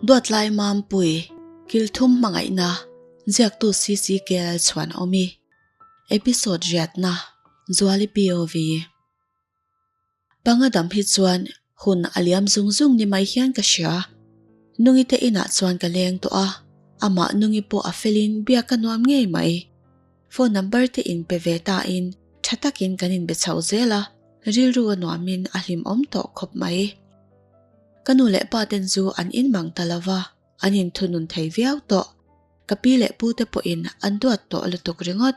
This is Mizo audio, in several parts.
Duatlai Mampui, Kilthum Hmangaihna, Ziaktu CCKL Chhuanawmi, Episode riatna, Zuali POV. Panga dam hi chuan hun a liam zung zung ni mai hian ka hria. Nungi te inah chuan ka leng tawh a, amah Nungi pawh a felin biak a nuam ngei mai. Phone number te in pe ve ta in tha takin kan inbe chho zel a, rilru a nuamin a hlimawm tawh khawp mai. Ka nu leh pa ten chu an inmang ta lo va, an inthunun thei viau tawh. Ka pi leh pu te pawhin an duat tawh lutuk ringawt.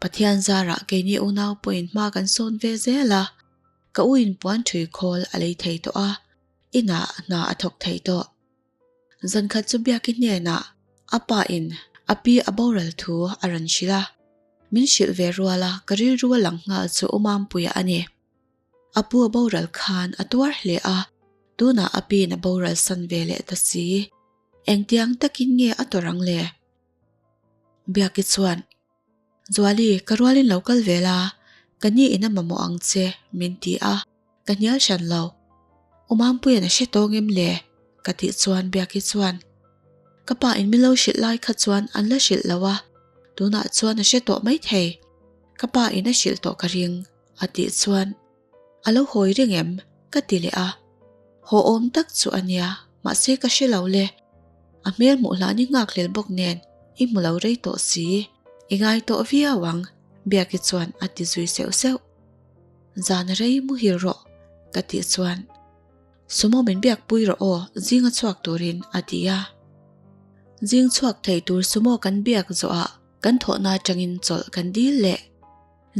Pathian zarah keini unau pawhin hma kan sawn ve zel a, ka u in puan thui khawl a lei thei tawh a, inah hna a thawk thei tawh. Zankhat chu Biaki hnenah a pa in a pi a boral thu a rawn hrilh a, min hrilh ve rual a ka rilru a lang nghal chu u Mampuia a ni. A pu a boral khan a tuar hle a, tunah a piin a boral san ve leh ta si. Engtiang takin nge a tawrh ang le? Biaki chuan, Zuali, ka rualin lo kal ve la, ka ni in a mamawh ang che, min ti a, ka hnial hran lo. U Mampuia'n a hre tawng em le? ka tih chuan Biaki chuan, Ka pa in min lo hrilh lai kha chuan an la hrilh lo a, tunah chuan a hre tawh maithei. Ka pa in a hrilh tawh ka ring, a tih chuan, A lo hawi reng em? ka ti leh a. Haw awm tak chu a nia, mahse ka hre lo le. A hmel hmuh hlan i nghak hlel bawk nen i hmu lo rei tawh si. I ngai tawh viau ang, Biaki chuan a ti zui seuh seuh. Zan rei muhil rawh, ka tih chuan Sumo min biak pui rawh aw, zing a chhuak turin a ti a. Zing chhuak thei tur Sumo kan biak zawhah kan thawhna atangin chawlh kan dil leh.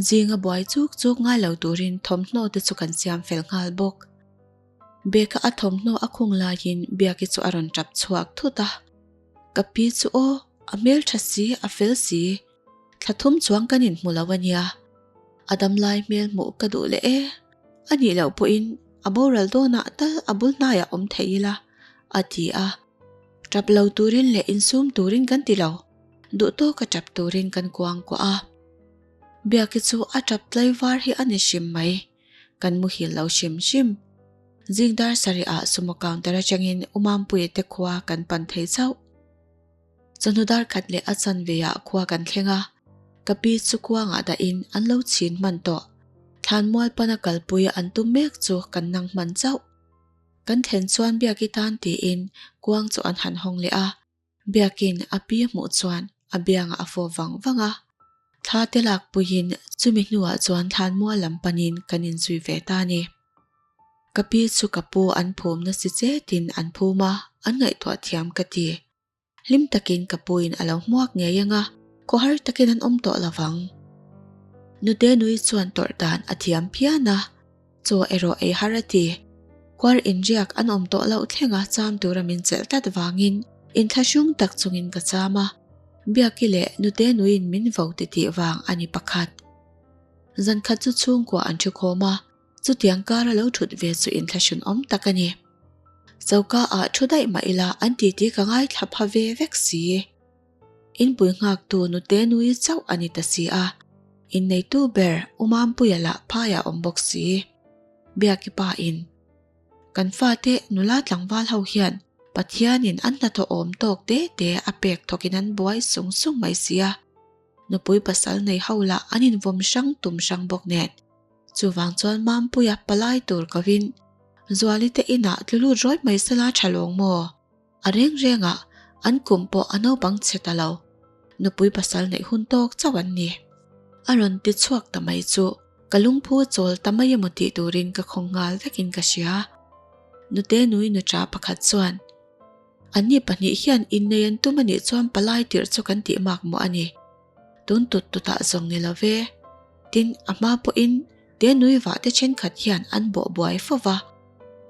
Zinga buai chuk chuk ngai lo turin thawmhnaw te chu kan siam fel nghal bawk. Beka a thawmhnaw a khung laiin Biaki chu a rawn tap chhuak thut a. Ka pi chu aw, a hmeltha si, a fel si. Thla thum chuang kan inhmu lo a nia. A damlai hmel hmuh ka duh leh e. A nih loh pawhin a boral dawnah tal a bul hnaiah awm thei ila, a ti a. Tap lo turin leh insum turin kan ti lo. Duh tawka tap turin kan kuang kuah a. Biaki chu a tap tlai var hi a ni hrim mai. Kan muhil lo hrim hrim. Zing dar sarih ah sumo counter atangin U Mampuia te khua kan pan thei chauh. Chawhnu dar khat leh a chanve ah khua kan thleng a, ka pi chu kuangah dahin an lo chhin hman tawh. Thlanmual pana kalpui an tum mek chu kan nang hman chauh. Kan thlen chuan Biaki tan tiin kuang chu an han hawng leh a. Biakin a pi hmuh chuan a biangah a fawp vang vang a, thla te lak puiin chumi hnuah chuan thlanmual lam panin kan inzui ve ta a ni. Ka pi chu ka pu an phum nasi chetin an phum a, an ngaihtuah thiam ka ti. Hlim takin ka puin a lo hmuak ngei ang a, khawhar takin an awm tawh lo vang. Nute nui chuan tawrh dan a thiam phian a. Chaw erawh ei har a ti. Khuar inriak an awm tawh loh thlenga cham tura min chelh tlat vangin inthlahrung tak chungin ka cham a, Biaki leh Nute nuin min vo ti tih vang a ni pakhat. Zankhat chu chhungkua an thu khawm a, chutiang kara lo thut ve chu inthlahrun awm tak a ni. Choka ah thu daih mah ila an titi ka ngaithla pha ve vek si. Inpui nghaktu nute nui chauh a ni ta si a, inneitu ber U Mampuia lah phaiah awm bawk si. Biaki pa in, Kan fate nula tlangval ho hian Pathianin an hnathawh awm tawk te te a pek thawkin an buai sung sung mai si a, nupui pasal nei ho lah an invawm hrang tum hrang bawk nen. Chuvang chuan Mampuia palai tur kovin Zuali te inah tlu lut rawih mai sela tha lawng maw? A reng rengah an kum pawh a naupang chhe ta lo. Nupui pasal neih hun tawk chauh an ni. A rawn ti chhuak ta mai chu ka lungphu a chawl ta mai emaw tih turin ka khawng nghal vekin ka hria. Nute nui nuṭa pakhat chuan, Anni pahnih hian innei an tum anih chuan palai tirh chu kan tih mak mawh a ni. Tun tut tutah zawng ni lo ve. Tin, a hma pawhin Te nui vah te thenkhat hian an bawh buai fo va,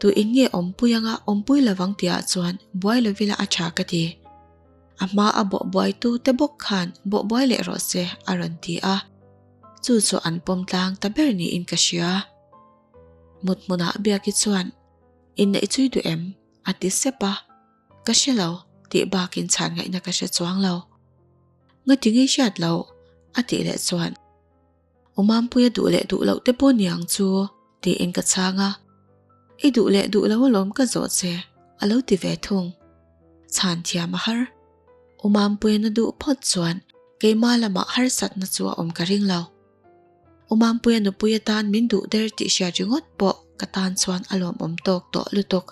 tu in nge awmpui anga awmpui lovang tihah chuan buai lovila a tha ka ti. A hma a bawh buai tu te bawk khan bawh buai leh rawh se a rawn ti a, chu chu an pawm tlang ta ber niin ka hria. Mut hmunah Biaki chuan, Inneih chui duh em? a ti sep a, ka hre lo tih bakin chhan ngaihna ka hre chuang lo. Ngati ngei hriat loh? a tih leh chuan. U Mampuia duh leh duh loh te pawh niang chu tiin ka chhang a, I duh leh duh lo alawm ka zawh che a lo ti ve thung. Chhan thiam a har. Umampuian a duh phawt chuan keimah lamah harsatna chu a awm ka ring lo. Umampuia nupui atan min duh der tih hriat ringawt pawh ka tan chuan a lawmawm tawk tawh lutuk.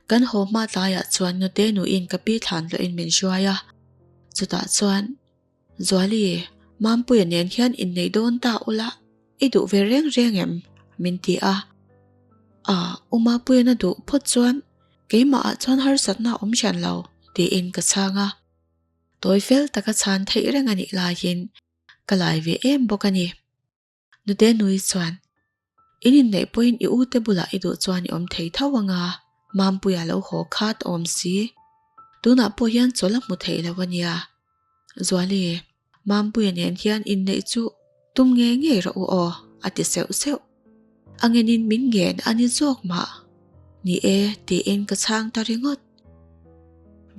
Kan haw hma tlaiah chuan nute nuin ka pi thlan hlawhin min hruai a, chutah chuan Zuali, Mampuia nen hian inneih dawn ta ula, i duh ve reng reng em? min ti a. A, U Mapuian a duh phawt chuan keimahah chuan harsatna a awm hran lo, tiin ka chhang a. Tawi fel taka chhan theih reng a nih laiin ka lai ve em bawk a ni. Nute nui chuan, In inneih pawhin i ute bulah i duh chuan i awm thei tho anga, Mampuia lo haw khat a awm si. Tunah pawh hian chawl a hmu thei lo a nia. Zuali, Mampuia nen hian inneih chu tum ngei ngei rawh u aw, a ti seuh seuh. A ngenin min ngen a ni zawk mah. Ni e, tiin ka chhang ta ringawt.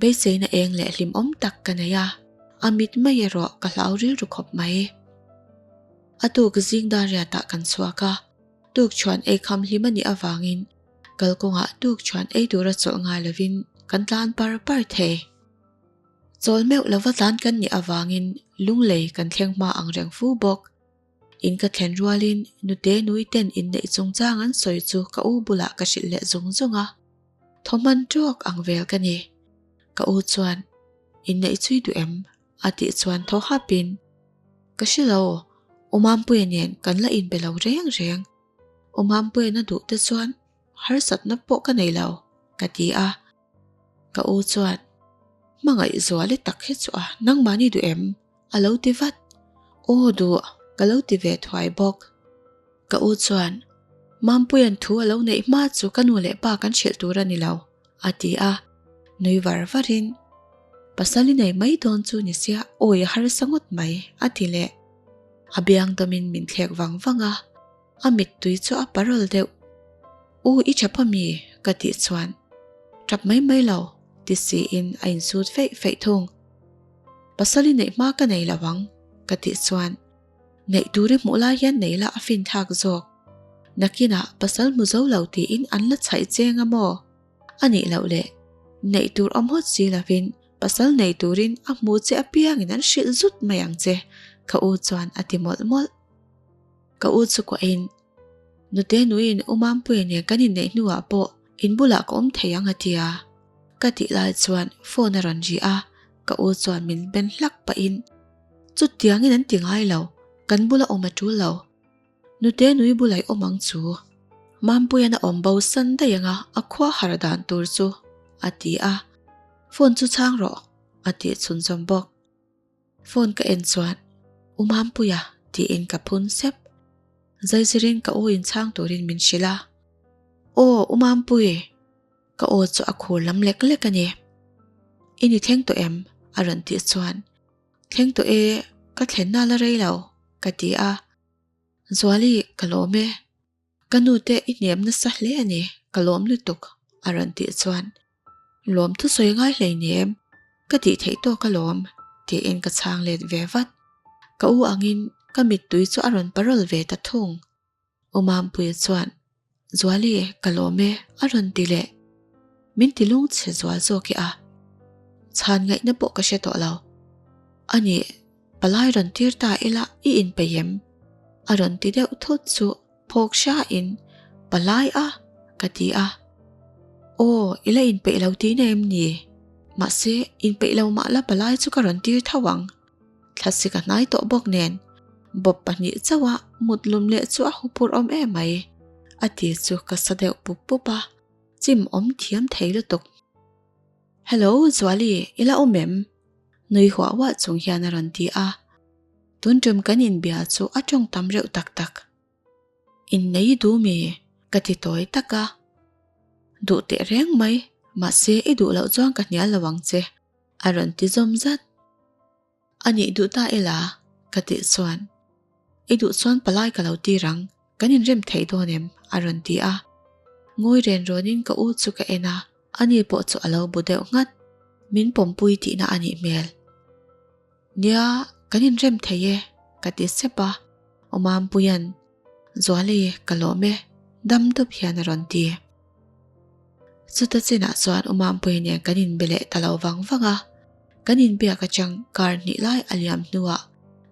Beiseina eng leh hlimawm tak ka nei a, a mit mai erawh ka hlau rilru khawp mai. A tuk zing dar riatah kan chhuak a, tuk chhuan ei kham hlim a nih avangin kalkawngah tuk chhuan ei tura chawlh ngai lovin kan tlan par par thei. Chawl meuh lova tlan kan nih avangin lunglei kan thleng hma ang reng fu bawk. In ka thlen rualin nute nui ten inneih chungchang an sawi chu ka u bulah ka hrilh leh zung zung a, thawhman tawk ang vel ka ni. Ka u chuan, Inneih chui duh em? A tih chuan thaw hapin, Ka hre lo, U Mampuia nen kan la inbe lo reng reng. U Mampuia'n a duh te chuan harsatna pawh ka nei lo, ka ti a. Ka u chuan, Hmangaih zuali tak hi chu a, nangmahni duh em? A lo ti vat. Aw duh, ka lo ti ve thuai bawk. Ka u chuan, Mampuia'n thu a lo neih hma chu ka nu leh pa kan hrilh tur a ni lo, a ti a. Nui var varin, Pasal i nei mai dawn chu ni sia, awi a harsa ngawt mai, a ti leh. A biang dawmin min thlek vang vang a, a mittui chu a parawl deuh. U i ṭhap a mi? ka tih chuan, Ṭap mai mai lo, ti siin a insut feih feih thung. Pasal i neih hma ka nei lo ang, ka tih chuan, Neih tur i hmuh lai hian nei la a fin thlak zawk. Nakinah pasal hmu zo lo tiin an la chhaih cheng a maw? A nih loh le, neih tur awm hawt si lovin pasal nei turin a hmu che apiangin an hrilh zut mai ang che, ka u chuan a ti mawlh mawlh. Ka u chu kuahin, Nute nuin U Mampuia nen kan inneih hnuah pawh in bulah ka awm thei ang a ti a. Ka tih lai chuan phone a rawn ri a, ka u chuan min ben hlak pahin, Chutiangin an ti ngai lo, kan bula awm a tul lo. Nute nui bulah i awm ang chu. Mampuia'n a awm bo san daih anga a khua har dan tur chu, a ti a. Phone chu chhang rawh, a tih chhunzawm bawk. Phone ka en chuan, U Mampuia, tiin ka phun sep. Zaizirin ka u inchhang turin min hrilh a. Aw, U Mampui! Ka aw chu a khur lam lek lek a ni. I ni thleng tawh em? a rawn tih chuan, Thleng tawh e, ka thlenna la rei lo, ka ti a. Zuali, ka lawm e. Ka nute i hnem nasa hle a ni, ka lawm lutuk, a rawn tih chuan, Lawm thusawi ngai hleinem, ka tih theih tawk alawm, tiin ka chhang let ve vat. Ka u angin ka mittui chu a rawn parawl ve ta thung. U Mampuia chuan, Zuali, ka lawm e, a rawn ti leh. Min ti lungchhe zual zawk i a. Chhan ngaihna pawh ka hre tawh lo. A nih, palai rawn tir ta ila i inpeih em? A rawn ti deuh thut chu phawk hrain, Palai a? ka ti a. Aw, i la inpeih lo tihna em ni? Mahse, inpeih lo mah la palai chu ka rawn tir tho ang. Thlasik a hnai tawh bawk nen, bawp pahnih chauha mut lum leh chu a huphurh awm em mai, a ti chu ka sa deuh pup pup a, chim awm thiam thei lutuk. Hello, Zuali, i la awm em? Nui huah huah chung hian a rawn ti a, tun tum kan inbia chu a tawng tam reuh tak tak. Innei i duh mi? Ka ti tawi tak a. Duh teh reng mai, mahse i duh loh chuan ka hnial lo ang che, a rawn ti zawm zat. A nih duh ta ila? Ka tih chuan, I duh chuan palai ka lo tir ang, kan inrem thei dawn em? A rawn ti a. Ngawi ren rawnin ka u chu ka en a, ani pawh chu a lo bu deuh nghat. Min pawmpui tihna a nih hmel. Nia, kan inrem thei e, ka ti sep a. Awmampuia'n, Zuali, ka lawm e, dam dup hian a rawn ti. Chuta chinah chuan U Mampuii nen kan inbe leh ta lo vang vang a, kan inbiak atang kar hnih lai a liam hnuah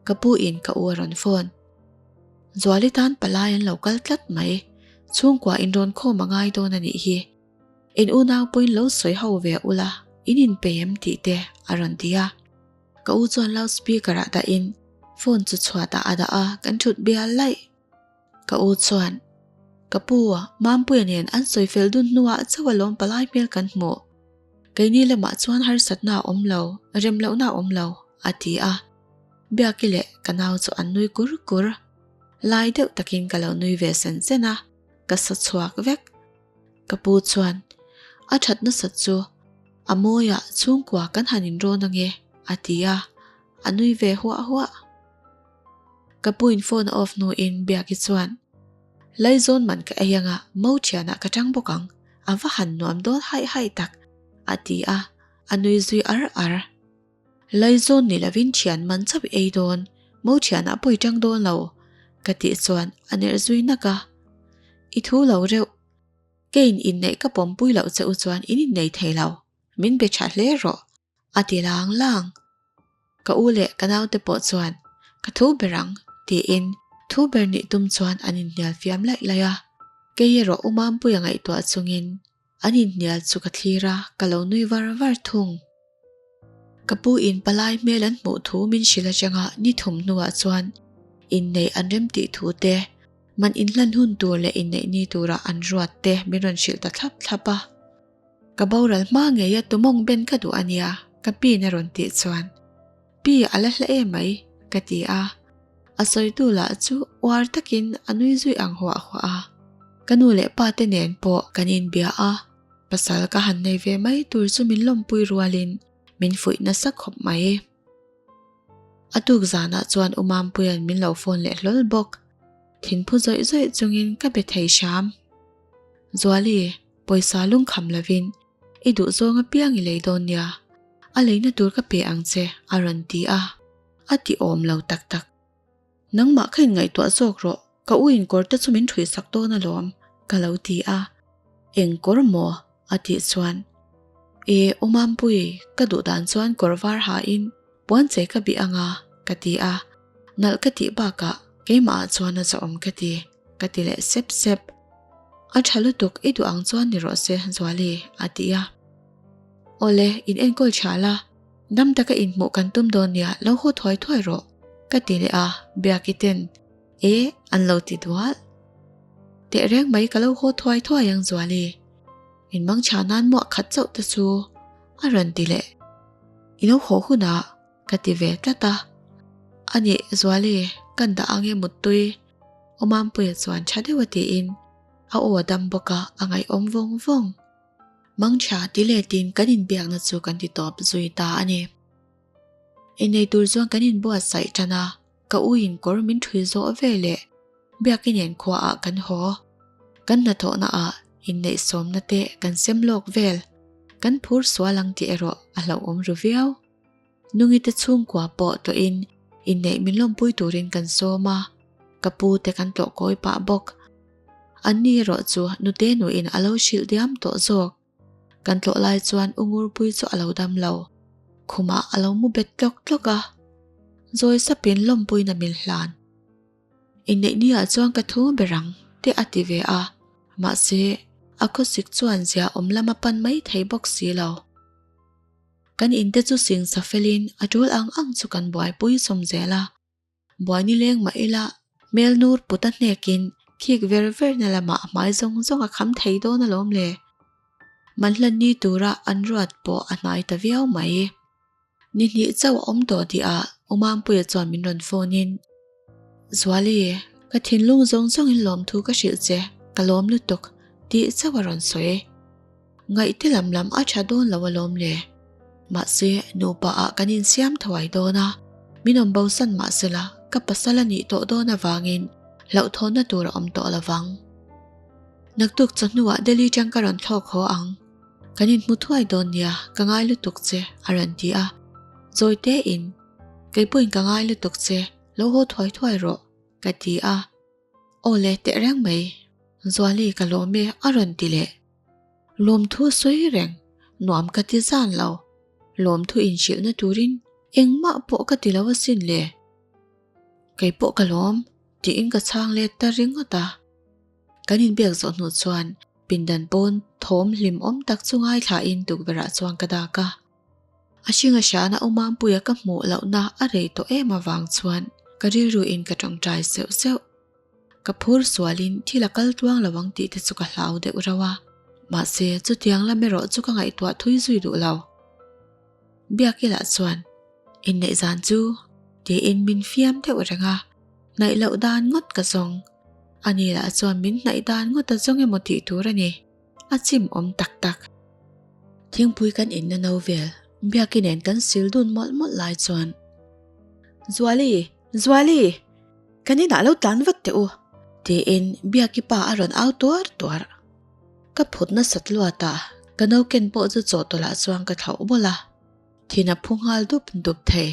ka pu in ka u a rawn phone. Zuali tan palai an lo kal tlat mai, chhungkua inrawn khawm a ngai dawn a nih hi. In unau pawhin lo sawi ho ve ula, in inpei em tih te a rawn ti a. Ka u chuan loud speaker ah dahin phone chu chhuatah a dah a, kan thut bial laih. Ka u chuan, Ka pu, Mampuia nen an sawi fel dun hnuah chauh alawm palai hmel kan hmuh. Keini lamah chuan harsatna a awm lo, rem lohna a awm lo, a ti a. Biaki leh ka nau chu an nui kur kur. Lai deuh takin ka lo nui ve sen sen a, ka sa chhuak vek. Ka pu chuan, A that nasat chu a mawiah chhungkua kan han inrawn ange, a ti a, a nui ve huah huah. Ka pu in phone a off hnuin Biaki chuan, Laizawn man ka ei anga mo thianah ka tang bawk ang, a va han nuam dawn haih haih tak, a ti a, a nui zui ar ar. Laizawn ni lovin thian man chauh i ei dawn, mo thianah pawh i tang dawn lo, ka tih chuan a nerh zui nak a. I thu lo reuh. Keiin inneih ka pawmpui loh che u chuan in innei thei lo, min be tha hle rawh, a ti lang lang. Ka u leh ka naute pawh chuan, Ka thu ber ang, tiin thu ber nih tum chuan an inhnial fiam laih laih a. Kei erawh U Mampuia ngaihtuah chungin an inhnial chu ka thlir a, ka lo nui var var thung. Ka pu in palai hmel an hmuh thu min hrilh atanga ni thum hnuah chuan inneih an rem tih thu te, man inhlan hun tur leh inneih ni tura an ruat te min rawn hrilh ta thlap thlap a. Ka boral hma ngei a tumawng ben ka duh a nia, ka piin a rawn tih chuan, Pi a la hla em mai, ka ti a. A sawitu lah chu uar takin a nui zui ang huah huah a. Ka nu leh pa te nen pawh kan inbia a, pasal ka han nei ve mai tur chu min lawmpui rualin min fuih nasa khawp mai. A tuk zanah chuan U Mampuia'n min lo phone leh hlawl bawk. Thinphu zawih zawih chungin ka be thei hram. Zuali, pawisa lungkham lovin i duh zawng apiang i lei dawn nia, a leina tur ka pe ang che a rawn ti a, a ti awm lo tak tak. Nangmah kha inngaihtuah zawk rawh, ka u inkawr te chu min ṭhuihsak dawn alawm, ka lo ti a. Eng kawr maw? a tih chuan, E, U Mampui, ka duh dan chuan kawr var hain puan che ka bih anga, ka ti a. Nalh ka tih bakah keimahah chuan a zawhawm ka ti, ka ti leh sep sep. A ṭha lutuk i duh ang chuan ni rawh se, Zuali, a ti a. Awle, in enkawl ṭha la, dam taka inhmuh kan tum dawn nia, lo haw thuai thuai rawh, ka ti leh a, Biaki ten, E, an lo ti dual. Tehreng mai ka lo haw thuai thuai ang Zuali. In mang chha nan muah khat chauh te chu a rawn ti leh. I lo haw hunah ka ti ve tlat a. A nih Zuali, kan dah ang e muttui. Awmampuia chuan tha deuh a tiin a aw a dam bawk a, a ngaihawm vawng vawng. Mang tha ti letin kan inbiakna chu kan ti tawp zui ta a ni. Innei tur chuan kan inbuatsaih tan a, ka u in kawr min ṭhui zawh ve leh Biakin nen khuaah kan haw. Kan hnathawhna ah inneihsawmna te kan sem lawk vel, kan phur sual ang tih erawh a hlauhawm ru viau. Nungi te chhungkua pawh tawhin inneih min lawmpui turin kan sawm a, ka pu te kan tlawh kawi pah bawk. Anni erawh chu nute nuin a lo hrilh diam tawh zawk. Kan tlawh lai chuan U Ngurpui chu a lo dam lo. Khumah a lo mu bet tlawk tlawk a. Zawi sapin lawmpuina min hlan. Inneih niah chuan ka thu ber ang te a ti ve a, mahse a khawsik chuan zia awm lam a pan mai thei bawk si lo. Kan inte chu singsa felin a tul ang ang chu kan buaipui sawm zel a. Buai nileng mah ila hmel nur put a hnekin khik ver ver na lamah hmai zawng zawng a kham thei dawn alawm le. Manhlan ni tura an ruat pawh a hnai ta viau mai. Ni hnih chauh a awm tawh tih ah U Mampuia chuan min rawn phone in, Zuali, ka thinlung zawng zawng in lawmthu ka hrilh che, ka lawm lutuk tih chauh a rawn sawi. Ngaihte lam lam a tha dawn lo alawm le. Mahse, nupa ah kan insiam thuai dawn a, min awm bosan mahsela ka pasal a nih tawh dawn avangin hlauhthawnna tur a awm tawh lovang. Naktuk chawhnuah Delhi tang ka rawn thlawk haw ang. Kan inhmu thuai dawn nia, ka ngai lutuk che, a rawn ti a. Zawi tein, Keipawhin ka ngai lutuk che, lo haw thuai thuai rawh, ka ti a. Aw le, tehreng mai, Zuali ka lawm e, a rawn ti leh. Lawmthu a sawi reng, nuam ka ti zan lo. Lawmthu inhrilhna turin engmah pawh ka ti lo asin le. Kei pawh ka lawm, tiin ka chhang let ta ringawt a. Kan inbiak zawh hnu chuan pindan pawn thawm hlim awm tak chu ngaithlain tukverhah chuan ka dak a. A hringa hrana Awmampuia ka hmuh lohna a rei tawh em avang chuan ka rilruin ka tawngtai seuh seuh. Ka phur sualin thil a kal tluang lo ang tih te chu ka hlau deuh rauh a, mahse chutiang lam erawh chu ka ngaihtuah thui zui duh lo. Biakilah chuan, Inneih zan chu tiin min fiam deuh reng a, hnaih loh dan ngawt ka zawng. Ani lah chuan min hnaih dan ngawt a zawng emaw tih tur a ni. A chim awm tak tak. Thingpui kan inna no vel Biaki nen kan sil dun mawlh mawlh lai chuan, Zuali! Zuali! Kan inah lo tlan vat teh u! Tiin Biaki pa a rawn au tuar tuar. Ka phut nasat luat a, ka no ken pawh chu chawhtawlh ah chuan ka thlauh bawlh a. Thin a phu nghal dup dup thei.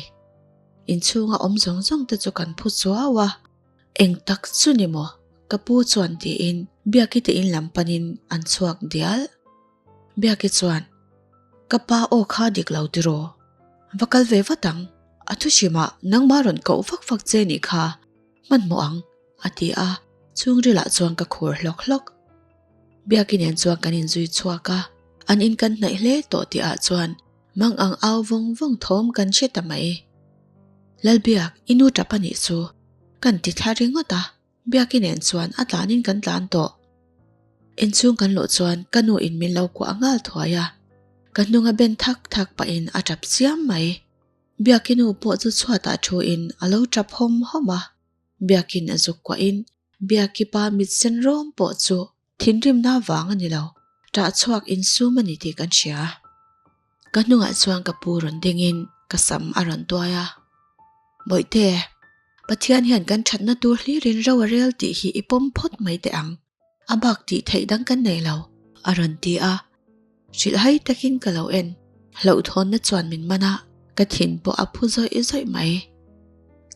Inchhunga awm zawng zawng te chu kan phu chuau a. Eng tak chu ni maw? Ka pu chuan tiin Biaki te in lam panin an chhuak dial. Biaki chuan, Ka pa aw kha dik lo tiraw? Va kal ve vat ang, a thu hrimah nangmah rawn koh vak vak che nih kha, hmanhmawh ang, a ti a, chhungrilah chuan ka khur hlawk hlawk. Biaki nen chuan kan inzui chhuak a, an in kan hnaih hle tawh tihah chuan mang ang au vawng vawng thawm kan hre ta mai. Lalbiak, i nu tap a nih chu, kan ti thla ringawt a. Biaki nen chuan a tlanin kan tlan tawh. Inchhung kan luh chuan ka nu in min lo kuah nghal thuai a, ka hnunga ben thak thak pahin a tap chiam mai. Biaki nu pawh chu chhuatah thu in a lo tap hawm hawm a, Biakin a zuk kuahin Biaki pa mit sen rawm pawh chu thinrimna vang a ni lo, ṭah chhuak insum a ni tih kan hria. Ka hnungah chuan ka pu rawn dingin ka sam a rawn tuai a, Bawihte, Pathian hian kan thatna tur hlirin ro a rel tih hi i pawm phawt mai teh ang, a bak tih theih dang kan nei lo, a rawn ti a. Hrilhhai takin ka lo en, hlauhthawnna chuan min man a, ka thin pawh a phu zawih zawih mai.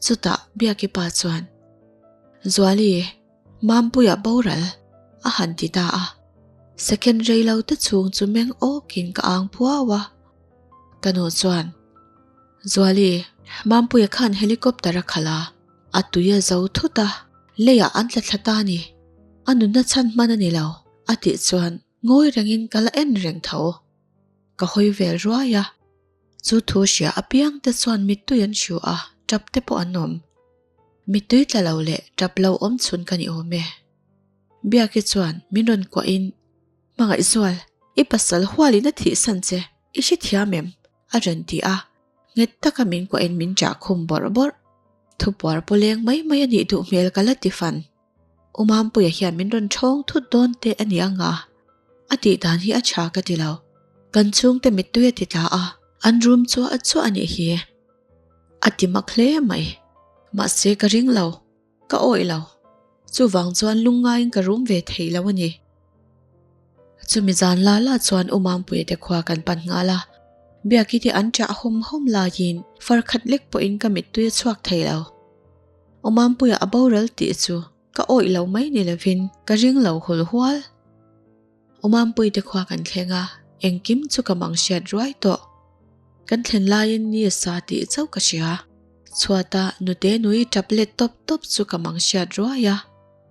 Chutah Biaki pa chuan, Zuali, Mampuia boral a han ti ta a, second rei lo te chhung chu meng awkin ka ang phuau a. Ka nu chuan, Zuali, Mampuia khan helicopter a khalh a, a tui a zo thut a, leiah an tla thla ta a ni. A nunna chhan hman a ni lo, a tih chuan ngawi rengin ka la en reng tho. Ka hawi vel ruai a, chu thu hria apiang te chuan mittui an hru a, tap te pawh an awm. Mittui tla lo leh tap lo awm chhun ka ni awm e. Biaki chuan min rawn kuahin, Hmangaihzual, i pasal hualin a thihsan che, i hrethiam em? a rawn ti a, nghet taka min kuahin min ṭah khum bawrh bawrh. Thupuar pawleng mai mai a nih duh hmel ka la ti fan. U Mampuia hian min rawn ṭhawng thut dawn teh a ni ang a, a tih dan hi a ṭha ka ti lo. Kan chhungte mittui a ti tla a, an room chu a chhuah a nih hi. A ti mak hle mai. Mahse ka ring lo, ka awih lo. Chuvang chuan lungngaiin ka rum ve thei lo a ni. Chumi zan la la chuan U Mampuia te khua kan pan nghal a, Biaki te an ṭah hawm hawm laiin far khat lek pawhin ka mittui a chhuak thei lo. U Mampuia a boral tih chu ka awih lo mai ni lovin ka ring lo hul hual. U Mampuii te khua kan thleng a, engkim chu ka mang hriat ruai tawh. Kan thlen laiin ni a sa tih chauh ka hria. Chhuata nute nui tap let tawp tawp chu ka mang hriat ruai a,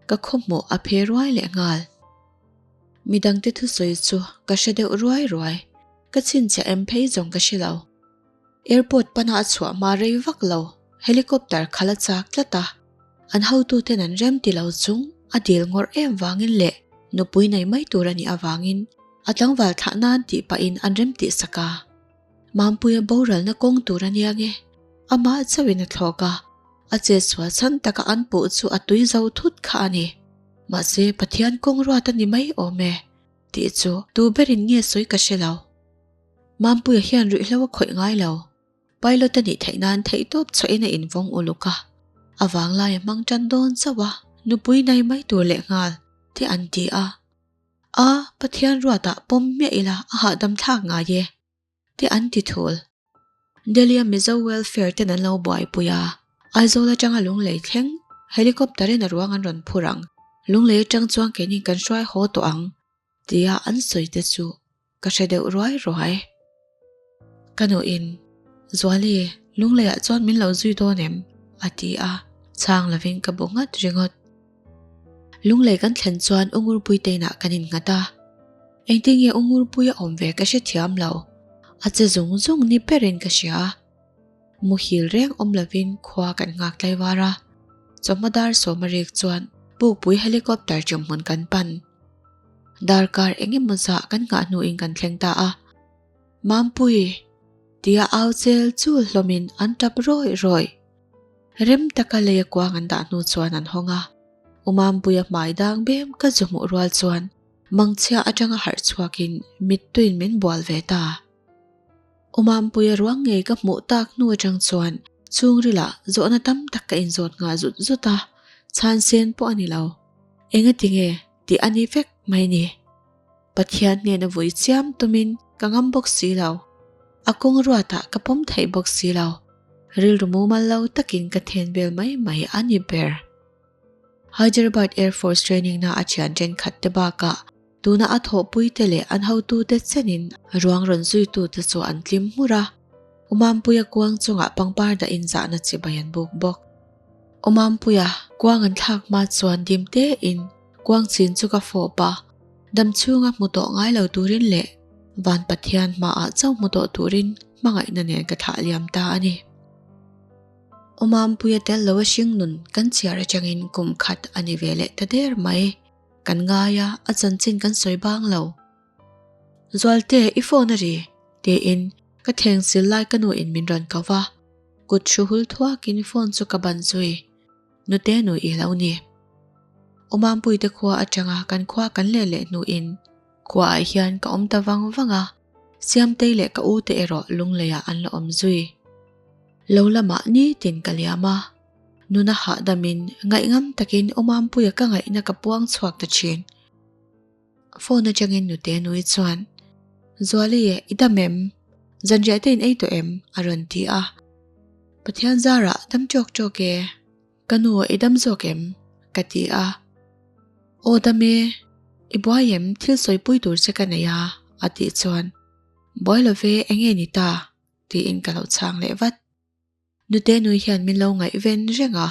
ka khawhmawh a phe ruai leh nghal. Midangte thusawi chu ka hre deuh ruai ruai, ka chhinchhiah em phei zawng ka hre lo. Airport pana a chhuah hma rei vak lo, helicopter khalh a chak tlat a, an hotuten an rem ti lo chung a dil ngawrh em vangin leh nupui nei mai tur a nih avangin a tlangval thlah nan tih pahin an rem tih sak a. Mampuia boralna kawng tur a nia nge, amah chauhin a thlawk a, a chetsual chhan taka an puh chu a tui zo thut kha a ni. Mahse Pathian kawng ruat a ni mai awm e tih chu tu berin nge sawi ka hre lo. Mampuia hian ruihhlo a khawih ngai lo. Pilot a nih theih nan theihtawp chhuahin a invawng uluk a, a vanglai a hmang tan dawn chauh a, nupui nei mai tur leh nghal te an ti a. A, Pathian ruatah pawm miah ila a hahdam thlak ngai e, te an ti thul. Delhi-a Mizo Welfare ten an lo buaipui a, Aizawl atanga Lunglei thleng helicopter-in a ruang an rawn phur ang. Lunglei atang chuan keini kan hruai haw tawh ang. Tia an sawi te chu ka hre deuh ruai ruai. Ka nuin, Zuali, Lungleiah chuan min lo zui dawn em? a ti a, chhang lovin ka bu nghat ringawt. Lunglei kan thlen chuan U Ngurpuite inah kan innghat a, engtin nge U Ngurpui a awm ve ka hrethiam lo, a che zung zung ni berin ka hria. Muhil reng awm lovin khua kan nghak tlaivar a, chawhma dar sawma rik chuan Pukpui helicopter chumhmun kan pan. Darkar eng emaw zah kan nghah hnuin kan thleng ta a, Mampui! tia au chel chul hlawmin an tap rawih rawih. Rem taka leia kuang an dah hnu chuan an hawng a, U Mampuia hmai dang bem ka zu hmuh rual chuan mangchhia atanga harh chhuakin mittuiin min bual ve ta. U Mampuia ruang ngei ka hmuh tak hnu atang chuan chhungrilah zawhna tam tak ka inzawt nghah zut zut a, chhan sen pawh a ni lo. Engati nge tih a ni vek mai ni. Pathian hnena vui chiam tumin ka ngam bawk si lo. A kawng ruatah ka pawm theih bawk si lo. Rilru mumal lo takin ka then vel mai mai a ni ber. Hyderabad Air Force training na a thian thenkhat te bakah tuna a thawhpui te leh an hotute chenin ruang rawn zuitute chu an tlim hmur a. Umampuia kuang chungah pangpar dahin zahna chibai an buk bawk. Umampuia kuang an thlak hma chuan dim tein kuang chin chu ka fawp a, dam chhunga hmu tawh ngai lo turin leh van Pathian hmaah chauh hmu tawh turin hmangaihna nen ka thlah liam ta a ni. Umampuia tel lo a hring nun kan chhiar atangin kum khat a ni ve leh ta der mai. Kan ngai a, a chanchin kan sawi bang lo. Zualte, i phone a ri? tiin ka thengsil lai ka nu in min rawn ko va. Kut hru hul thuakin phone chu ka ban zui. Nute nu i lo ni. Umampuite khua atanga kan khua kan leh leh hnuin khuaah hian ka awm ta vang vang a, Siamtei leh ka ute erawh Lungleiah an la awm zui. Lo lamah nitin ka liam a, nuna hahdamin ngaihngam takin Umampuia ka ngaihna ka puang chhuak ta thin. Phone atangin nute nui chuan, Zuali, i dam em? Zanriah te in ei tawh em? a rawn ti a. Pathian zarah dam tawk tawk e. Ka nu, i dam zawk em? ka ti a. Aw dam e, i buai em? Thil sawipui tur che ka nei a, a tih chuan, Buai lo ve, eng nge ni ta? tiin ka lo chhang leh vat. Nute nui hian min lo ngaihven reng a.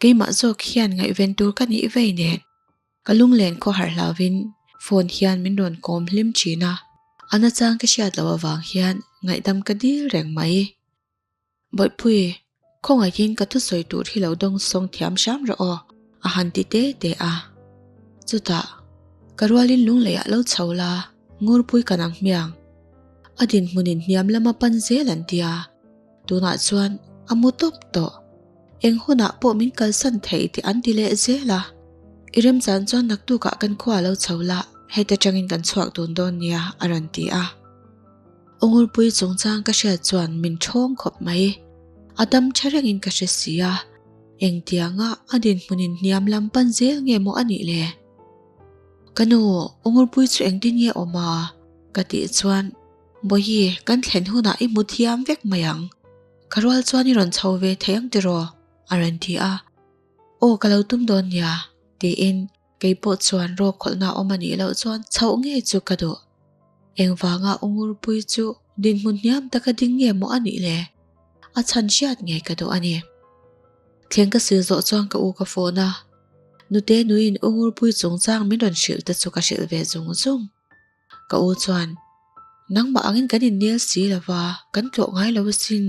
Keimah zawk hian ngaihven tur ka nih vei nen ka lunglen khawhar hlauvin phone hian min rawn kawm hlim thin a, a nachang ka hriat loh avang hian ngaihdam ka dil reng mai. Bawihpui, khawngaihin ka thusawi tur hi lo dawng sawng thiam hram rawh aw, a han ti te te a. Chutah, ka rualin lungleiah lo chho la, ngurpui ka nang hmiang. A dinhmunin hniam lama pan zel an tia. Tunah chuan a mu tawp tawh. Eng hunah pawh min kalsan thei tih an ti leh zel a. I remchan chuan naktukah kan khua lo chho la, heta tangin kan chhuak dun dawn nia a rawn ti a. Ungurpui chungchang ka hriat chuan min thawng khawp mai. A dam tha rengin ka hre si a. Engtianga a dinhmunin hniam lam pan zel nge maw a nih le? Ka nu, Ungurpui chu engtin nge awm a? Ka tih chuan Bawihi, kan thlen hunah i hmu thiam vek mai ang. Ka rual chuan i rawn chho ve thei ang tiraw? a rawn ti a. Aw ka lo tum dawn nia, tiin kei pawh chuan rawk khawlhna awm a nih loh chuan chhoh ngei chu ka duh. Engvanga Ungurpui chu dinhmun hniam taka ding nge maw a nih le? A chhan hriat ngei ka duh a ni. Thleng ka sil zawh chuan ka u ka phone a, Nute nuiin Ungurpui chungchang min rawn hrilh te chu ka hrilh ve zung zung. Ka u chuan, Nangmah angin kan innel si lo va, kan tlawh ngai lo asin.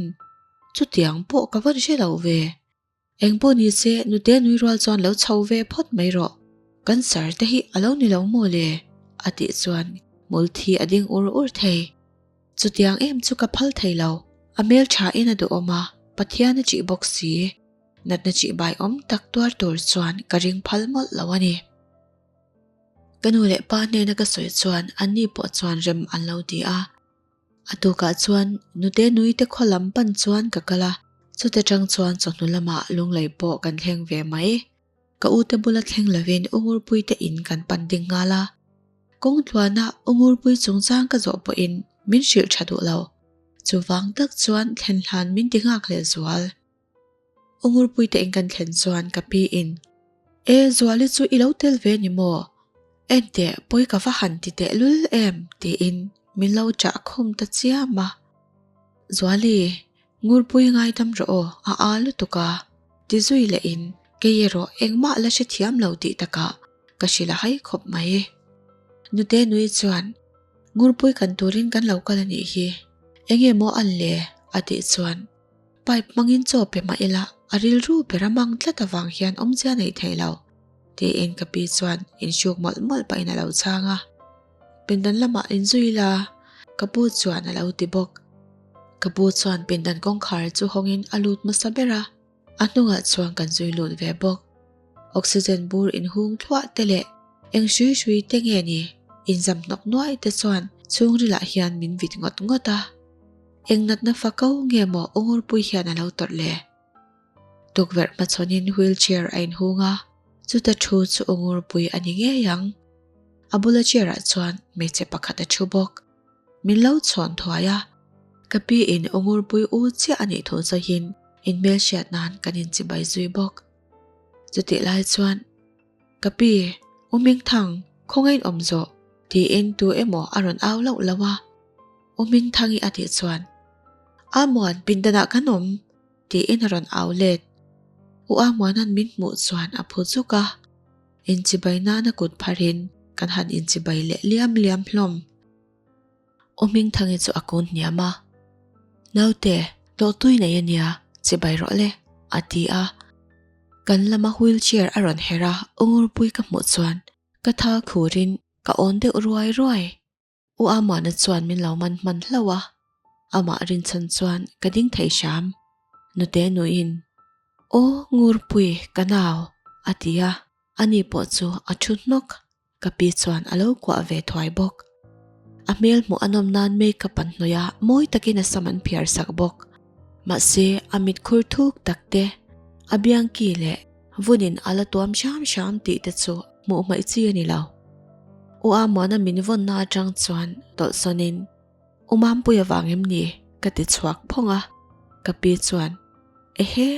Chutiang pawh ka vawn hre lo ve. Eng pawh ni se, nute nui rual chuan lo chho ve phawt mai rawh. Kan sar te hi a lo ni lo maw le? a tih chuan hmul thi a ding ur ur thei. Chutiang em chu ka phal thei lo. A hmel thain a duhawm a, Pathian a chih bawk si. Natna chihbai awm tak tuar tur chuan ka ring phal mawlh lo a ni. Ka nu leh pa hnena ka sawi chuan anni pawh chuan rem an lo ti a. A tukah chuan nute nui te khaw lam pan chuan ka kal a, chuta tang chuan chawhnu lamah lunglei pawh kan thleng ve mai. Ka ute bula thleng lovin U Ngurpui te in kan pan ding nghal a. Kawng tluana U Ngurpui chungchang ka zawh pawhin min hrilh tha duh lo. Chuvang tak chuan thlen hlan min ti nghak leh zual. U Ngurpuite in kan thlen chuan ka pi in, E Zuali chu i lo tel ve ni maw? Enteh, pawi ka va han ti teh lul em? tiin min lo chah khum ta chiam a. Zuali, Ngurpui ngaidam rawh aw, a aa lutuk a, ti zui lehin kei erawh engmah la hrethiam lo tih takah ka hrilh a hai khawp mai. Nute nui chuan, Ngurpui kan turin kan lo kal a nih hi, enge maw an le? a tih chuan pipe hmangin chaw pe mah ila a rilru ber a mang tlat avang hian awmzia nei thei lo, tiin ka pi chuan inhruk mawlh mawlh pahin a lo chhang a. Pindan lamah inzui la, ka pu chuan a lo ti bawk. Ka pu chuan pindan kawngkhar chu hawngin a lut hmasa ber a, a hnungah chuan kan zui lut ve bawk. Oxygen bur inhung thluah te leh eng hrui hrui te nge ni inzam hnawk nuai te chuan chhungrilah hian min vit ngawt ngawt a. Eng natna fa ko nge maw Ungurpui hian a lo tawrh le? Tukverh hmachhawnin wheelchair a inhung a, chuta thu chu Ungurpui a ni ngei ang. A bula chair-ah chuan hmeichhe pakhat a thu bawk. Min lo chhawn thuai a, ka pi in Ungurpui u chiah a nih thu zahin inhmelhriat nan kan inchibai zui bawk. Chutih lai chuan, Ka pi, U Mingthang, khawngain awm zawh? tiin tu emaw a rawn au lauh lauh a. U Mingthangi a tih chuan, Amuan, pindanah kan awm! tiin a rawn au let. U Amuana'n min hmuh chuan a phu zuk a. Inchibai nana kut pharin kan han inchibai leh liam liam hlawm. U Hmingthangi chu a kun hniam a, Naute, hlawhtui nei a nia, chibai rawh le, a ti a. Kan lama wheelchair a rawn herh a, U Ngurpui ka hmuh chuan ka tha khurin ka awn deuh ruai ruai. U Amana chuan min lo man hman hlauh a, amah rinchhan chuan ka ding thei hram. Nute nuin, Aw Ngurpui, ka nau, a ti a, ani pawh chu a thu hnawk. Ka pi chuan a lo kuah ve thuai bawk. A hmel hmuh a nawm nan makeup an hnawih a, mawi takin a sam an phiar sak bawk. Mahse, a mitkhur thuk tak te, a biang ki leh vunin a la tuam hram hram tih te chu hmuh hmaih chi a ni lo. U Amuana min vawnna atang chuan tawlhsawnin, U Mampui avang em ni? ka ti chhuak phawng a, ka pi chuan, Ehe!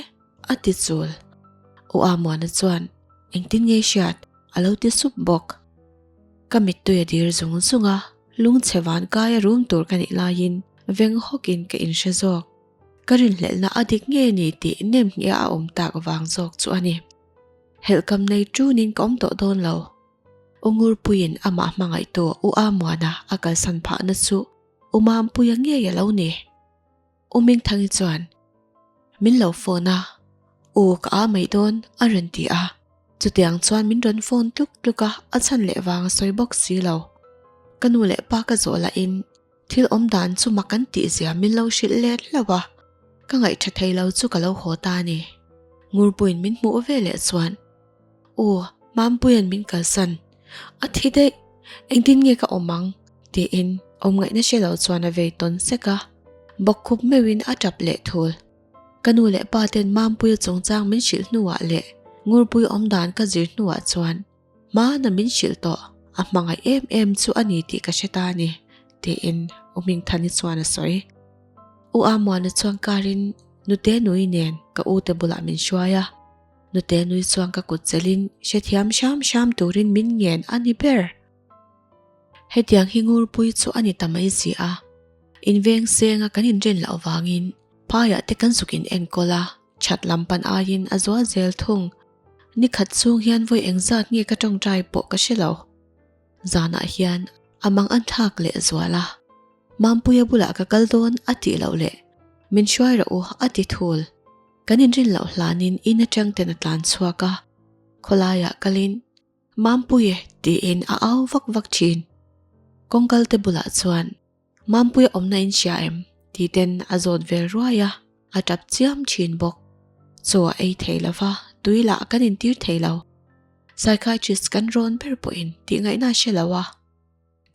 a ti chul. U Amuana chuan, Engtin nge i hriat? a lo ti sup bawk. Ka mittui a dir zung zung a, lungchhe van kaia rum tur ka nih laiin veng hawkin ka inhre zawk. Ka rinhlelhna a dik nge ni tih nem hniah a awm tak vang zawk chu a ni. Helhkam nei ṭunin ka awm tawh dawn lo. U Ngurpuiin amah hmangaihtu U Amuana a kalsan phahna chu U Mampuia ngei a lo ni. U Mingthangi chuan, Min lo phone a, U ka a mai dawn a rawn ti a. Chutiang chuan min rawn phone tluk tluk a, a chhan leh vang a sawi bawk si lo. Ka nu leh pa ka zawh lahin Thil awm dan chu mak an tih zia min lo hrilh let hlauh a, ka ngaih tha thei lo chu ka lo haw ta a ni. Ngurpuiin min hmuh ve leh chuan, U, Mampuia'n min kalsan. A thi daih, engtin nge ka awm ang? tiin awm ngaihna hre lo chuan a vei tawn sek a, bawkkhup meuhin a tap leh thul. Ka nu leh pa ten Mampuia chungchang min hrilh hnuah leh Ngurpui awm dan ka zir hnuah chuan, Hmana min hrilh tawh, a hmangaih em em chu a ni tih ka hre ta a ni, tiin U Hmingthani chuan a sawi. U Amuana chuan karin Nute Nui nen ka u te bulah min hruai a, Nute Nui chuan ka kut chelhin hrethiam hram hram turin min ngen a ni ber. Hetiang hi Ngurpui chu a ni ta mai si a, inveng senga kan inren loh vangin phaiah te kan zuk in enkawl a, that lam pan aiin a zual zel thung. Ni khat chhung hian vawi engzat nge ka tawngtai pawh ka hre lo. Zanah hian a mang an thlak leh zual a. Mampuia bulah ka kal dawn a tih loh leh min hruai rawh u a ti thul. Kan inrin loh hlanin in atang ten a tlan chhuak a, khawlaiah kalin Mampuia tiin a au vak vak thin. Kawngkal te bulah chuan Mampuia awmna in hria em? Tih ten a zawt vel ruai a, a tap chiam thin bawk. Chaw a ei thei lo va, tui lah kan intir thei lo. Psychiatrist kan rawn ber pawhin tih ngaihna a hre lo a,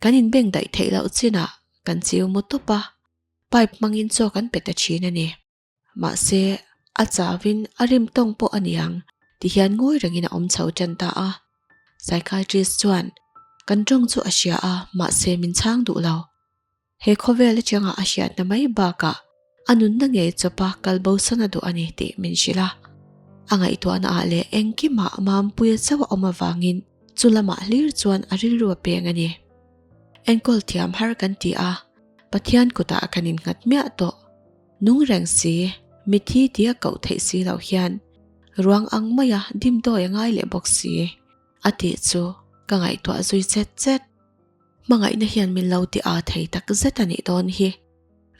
kan inbeng daih theih loh chinah kan chiu mu tawp a, pipe hmangin chaw kan pe ta thin a ni. Mahse, a chauhin a rim tawng pawh a niang ti hian ngawi rengin a awm chho tan ta a. Psychiatrist chuan kan tawng chu a hria a, mahse min chhang duh lo. He khawvel atanga a hriatna mai bakah a nunna ngei chawpa kal bosan a duh a ni tih min hrilh a. A ngaihtuahna ah leh engkimah Mampuia chauh a awm avangin. Chu lamah hlir chuan a rilru a peng a ni. Enkawl thiam har kan ti a, Pathian kutah kan innghat miah tawh. Nung reng si, mithi tia koh theih si loh hian ruang ang maia dimdawi a ngai leh bawk si a tih chu ka ngaihtuah zui chet chet. Hmangaihna hian min lo ti aa thei tak zet a nih dawn hi.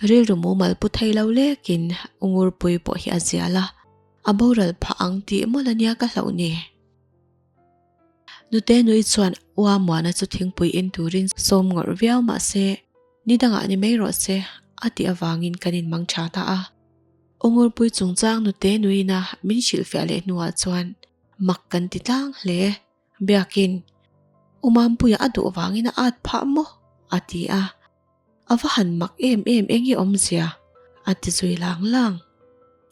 Rilru mumal pu thei lo lekin Ungurpui pawh hi a zial a, a boral phah ang tih mawlh a nia ka hlauh ni. Nute nui chuan Ua Muana chu thingpui in turin sawm ngawrh viau mah se, ni dangah ni mai rawh se a tih avangin kan inmang tha ta a. Ungurpui chungchang nute nuina min hrilhfiah leh hnuah chuan mak kan ti tlang hle. Biakin, U Mampuia a duh vangin a at phah maw? a ti a. A va han mak em em eng i awmzia? a ti zui lang lang.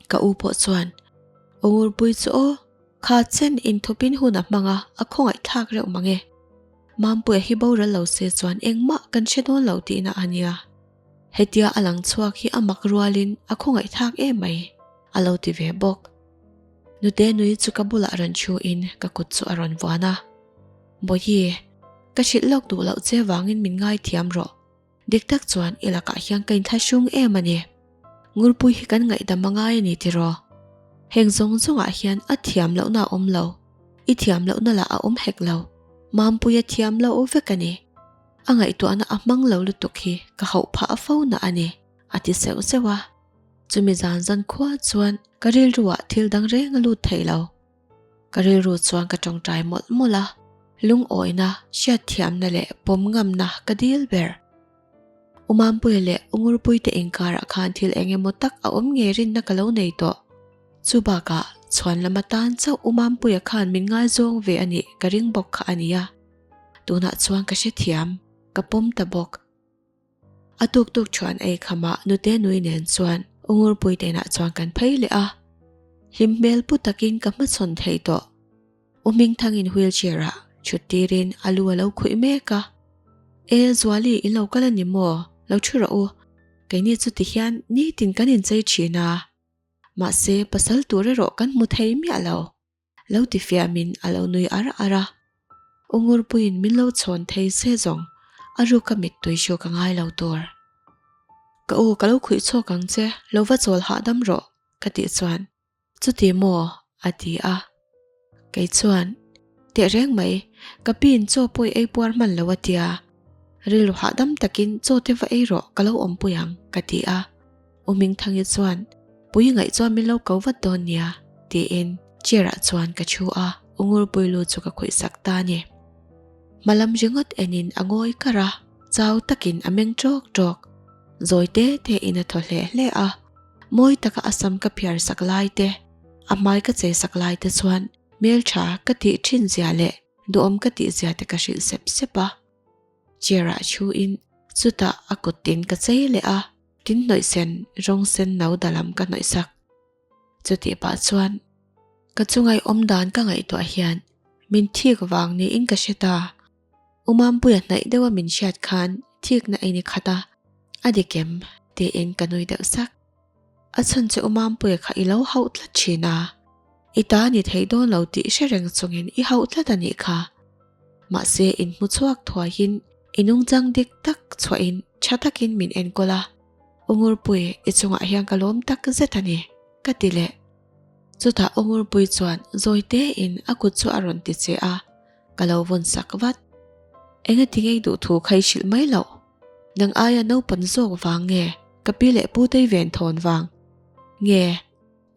Ka u pawh chuan, U Ngurpui chu aw, kha chen inthawpin hun a hmang a, a khawngaih thlak reuh mang e. Mampuia hi boral lo se chuan engmah kan hre dawn lo tihna a nia. Hetia a lang chhuak hi a mak rualin a khawngaih thlak em mai, a lo ti ve bawk. Nute nui chu ka bulah rawn thu in ka kut chu a rawn vuan a. Bawihi, ka hrilh lawk duh loh che vangin min ngaithiam rawh. Dik tak chuan i lakah hian ka inthlahrung em a ni. Ngurpui hi kan ngaihdam a ngai a ni tiraw? Heng zawng zawngah hian a thiam lohna a awm lo. I thiam lohna lah a awm hek lo. Mampuia thiam loh vek a ni. A ngaihtuahna a hmang lo lutuk hi ka hauh phah a fo na a ni, a ti seuh seuh a. Chumi zan zan khua chuan ka rilruah thil dang reng a lut thei lo. Ka rilru chuan ka tawngtai mawlh mawlh a, lungawina, hriatthiamna leh pawm ngamna ka dil ber. U Mampuia leh U Ngurpuite inkarah khan thil eng emaw tak a awm ngei rinna ka lo nei tawh. Chu bakah chhuan lam atan chauh U Mampuia khan min ngaizawng ve a nih ka ring bawk kha a nia. Tunah chuan ka hrethiam, ka pawm ta bawk. A tuk tuk chuan ei khamah nute nui nen chuan U Ngurpui te inah chuan kan phei leh a. Hlim hmel pu takin ka hmachhawn thei tawh. U Hmingthangin wheelchair ah thut tirin a lu a lo khuih mek a. E Zuali i lo kal a ni maw? Lo thu rawh u. Keini chu tihian nitin kan inchei thin a. Mahse pasal tur erawh kan hmu thei miah lo. Lo ti fiamin a lo nui ar ar a. U Ngurpuiin min lo chhawn thei se zawng a ruka mittui hru ka ngai lo tur. Ka u ka lo khuih chhawk ang che, lo va chawl hahdam rawh ka tih chuan chuti maw a ti a. Kei chuan tehreng mai ka piin chaw pawh i ei puar hman lo a tia, rilru hahdam takin chaw te va ei rawh ka lo awmpui ang ka ti a. U Mingthangi chuan, Pui ngaih chuan min lo ko vat dawn nia, tiin chair ah chuan ka thu a, U Ngurpui lu chu ka khawih sak ta a ni. Hmalam ringawt enin a ngawi kar a, chau takin a meng ṭawk ṭawk. Zawi te te in a thaw hle hle a, mawi taka a sam ka phiar sak lai te, a hmai ka chei sak lai te chuan hmelṭha ka tih ṭhin zia leh duhawm ka tih zia te ka hrilh sep sep a. Chair ah thu in chutah a kut tin ka chei leh a. Tin hnawih sen rawng sen no da lam ka hnawih sak. Chutih pah chuan ka chungai awm dan ka ngaihtuah hian min thik vang niin ka hre ta. U Mampuia hnaih deuha min hriat khan thikna ei ni khat a, a dik em? tiin ka nui deuh sak. A chhan che U Mampuia kha i lo hauh tlat thin a, i ta ni thei dawn lo tih hre reng chungin i hauh tlat a nih kha. Mahse inhmu chhuak thuaiin I nungchang dik tak chhuahin tha takin min enkawl a, U Ngurpui i chungah hian ka lawm tak zet a ni, ka ti leh. Chutah U Ngurpui chuan zawi tein a kut chu a rawn ti che a, ka lo vawn sak vat. Engati ngei duh thu kha i hrilh mai loh? Nang aia naupan zawk vang nge ka pi leh pu tei ven thawn vang nge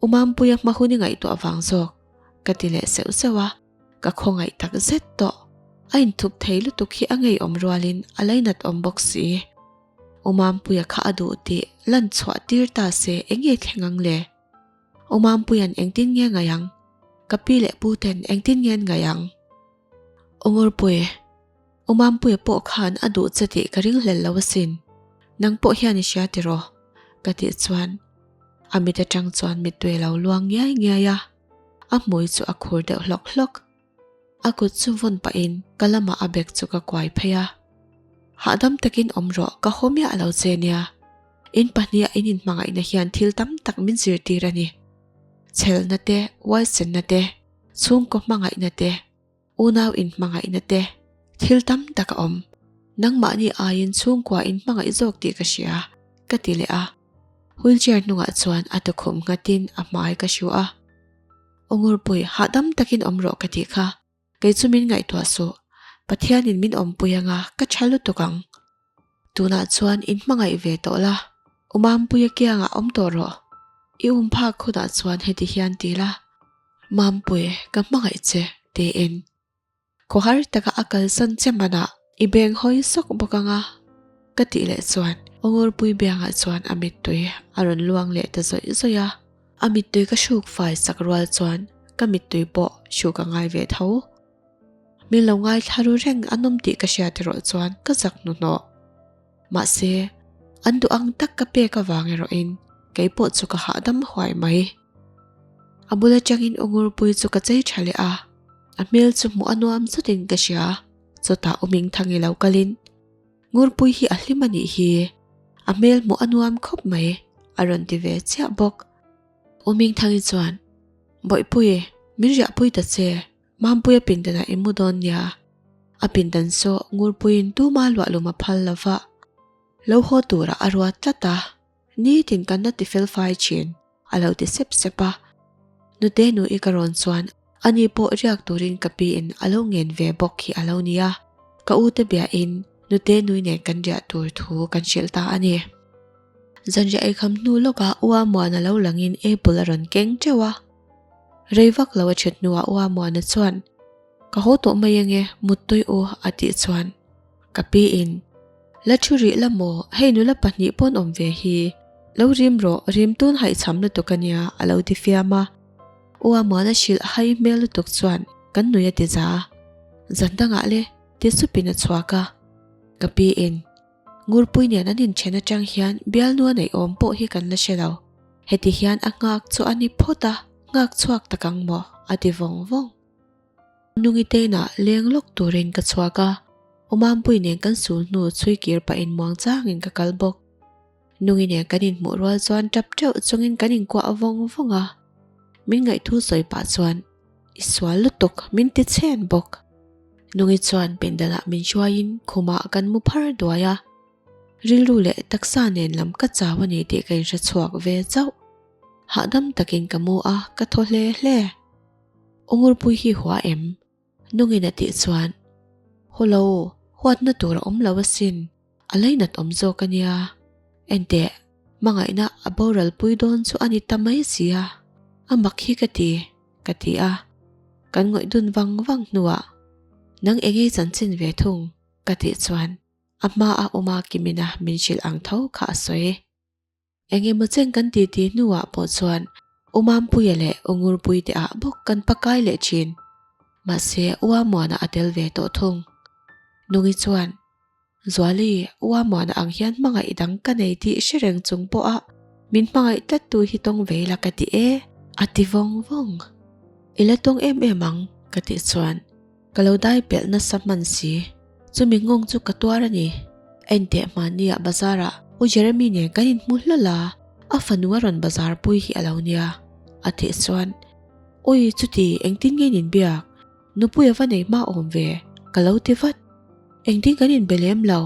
U Mampuia hma hun i ngaihtuah vang zawk? ka ti leh seuh seuh a. Ka khawngaih tak zet tawh. A inthup thei lutuk hi a ngeiawm rualin a lainat awm bawk si. U Mampuia kha a duh tih lan chhuah tir ta se eng nge thleng ang le? U Mampuia'n engtin nge ngaih ang? Ka pi leh pu ten engtin nge an ngaih ang? U Ngurpui, U Mampuia pawh khan a duh che tih ka ringhlel lo asin. Nang pawh hian i hria tiraw? Ka tih chuan a mit atang chuan mittui a lo luang ngiai ngiai a. A hmui chu a khur deuh hlawk hlawk. A kut chu vawn pahin ka lamah a bag chu ka kuai phei a. Hahdam takin awm rawh ka haw miah lo che nia. In pahniha in inhmangaihna hian thil tam tak min zirtir a ni. Chhelna te, uaisenna te, chhungkaw hmangaihna te. Unau inhmangaihna te, thil tam tak a awm. Nangmahni aiin chhungkua inhmangaih zawk tih ka hria, ka ti leh a. Wheelchair hnungah chuan a tukhum nghatin a hmai ka hru a. Aw Ngurpui, hahdam takin awm rawh ka tih kha. Kei chu min ngaihtuah suh, Pathianin min awmpui anga ka tha lutuk ang. Tunah chuan in hmangaih ve tawh la, U Mampuia kiangah awm tawh rawh. I um phak hunah chuan heti hian ti la, Mampui, ka hmangaih che, tiin. Khawhar taka a kalsan che manah i beng hawi sawk bawk anga ka tih leh chuan Ongurpui biangah chuan a mittui a rawn luang leh ta zawih zawih a. A mittui ka hruk fai sak rual chuan ka mittui pawh hruk a ngai ve tho. Min lo ngaithla ru reng a nawm tih ka hriat erawh chuan ka zak hnuhnawh. Mahse, an duh ang tak ka pek avang erawhin kei pawh chu ka hahdam huai mai. A bul atangin Ungurpui chu ka chei tha leh a, a hmel chu hmuh a nuam chutin ka hria. Chutah U Mingthangi lo kalin, Ngurpui hi a hlim a nih hi, a hmel hmuh a nuam khawp mai, a rawn ti ve chiah bawk. U Mingthangi chuan, Bawihpui, min riahpui ta che, Mampuia pindanah i mu dawn nia. A pindan saw Ngurpuiin tuma luahlum a phal lo va, lo haw turah a ruat tlat a, nitin kan la ti fel fai thin, a lo ti sep sep a. Nute nu i ka rawn chuan ani pawh riak turin ka piin a lo ngen ve bawk hi a lo nia. Ka u te biahin nute nui nen kan riah tur thu kan hrilh ta a ni. Zanriah eikham hnu lawkah Ua Muana lo langin apple a rawn keng teuh a. Rei vak lo a ṭhet hnuah Ua Muana chuan, Ka haw tawh mai ange, muttui u, a tih chuan ka piin, La ṭhu rih la maw, hei nula pahnih pawn awm ve hi, lo rim rawh, rim tun haihchham lutuk a nia, a lo ti fiam a. Ua Muana hrilh hai hmel lutuk chuan kan nui a ti za. Zan dangah le, ti supin a chhuak a. Ka piin, Ngurpui nen an inṭhen aṭang hian bialnu a neih awm pawh hi kan la hre lo. Heti hian a nghak chu a ni phawt a, nghak chhuak tak ang maw? a ti vawng vawng. Nungi teinah leng lawk turin ka chhuak a, Awmampui nen kan sul hnu chhui kir pahin muang changin ka kal bawk. Nungi nen kan inhmuh rual chuan tap teuh chungin kan inkuah vawng vawng a, min ngaihthu sawi pah chuan I sual lutuk min ti chhen bawk. Nungi chuan pindanah min hruaiin khumah kan mu phar duai a. Rilru leh taksa nen lam ka chau a ni tih ka inhre chhuak ve chauh. Hahdam takin ka mu a, ka thaw hle hle. U Ngurpui hi hua em? Nungin a tih chuan, Haw lo, huatna tur a awm lo asin, a lainat awm zawk a nia. Enteh, hmangaihna a boral pui dawn chu a ni ta mai si a, a mak hi ka ti, ka ti a. Kan ngawih dun vang vang hnuah, Nang engei chanchin ve thung? ka tih chuan, A hma a awm a Kimina min hrilh ang tho kha a sawi. Eng emaw chen kan ti ti hnuah pawh chuan U Mampuia leh U Ngurpui te ah bawk kan pakai leh thin. Mahse U Amuana a tel ve tawh thung. Nungi chuan, Zuali, U Amuana ang hian hmangaih dang ka nei tih hre reng chung pawha min hmangaih tlattu hi tawng ve ila ka ti e, a ti vawng vawng. I la tawng em em ang, ka tih chuan. Ka lo dai pelh nasa hman si. Chumi nghawng chu ka tuar a ni. Enteh hmanni ah bazar ah U Jeremy nen kan inhmu hlawl a, a fanu a rawn bazar pui hi a lo nia. A tih chuan, Ui chuti engtin nge in inbiak? Nupui a va nei hma awm ve, ka lo ti vat. Engtin kan inbe lem lo,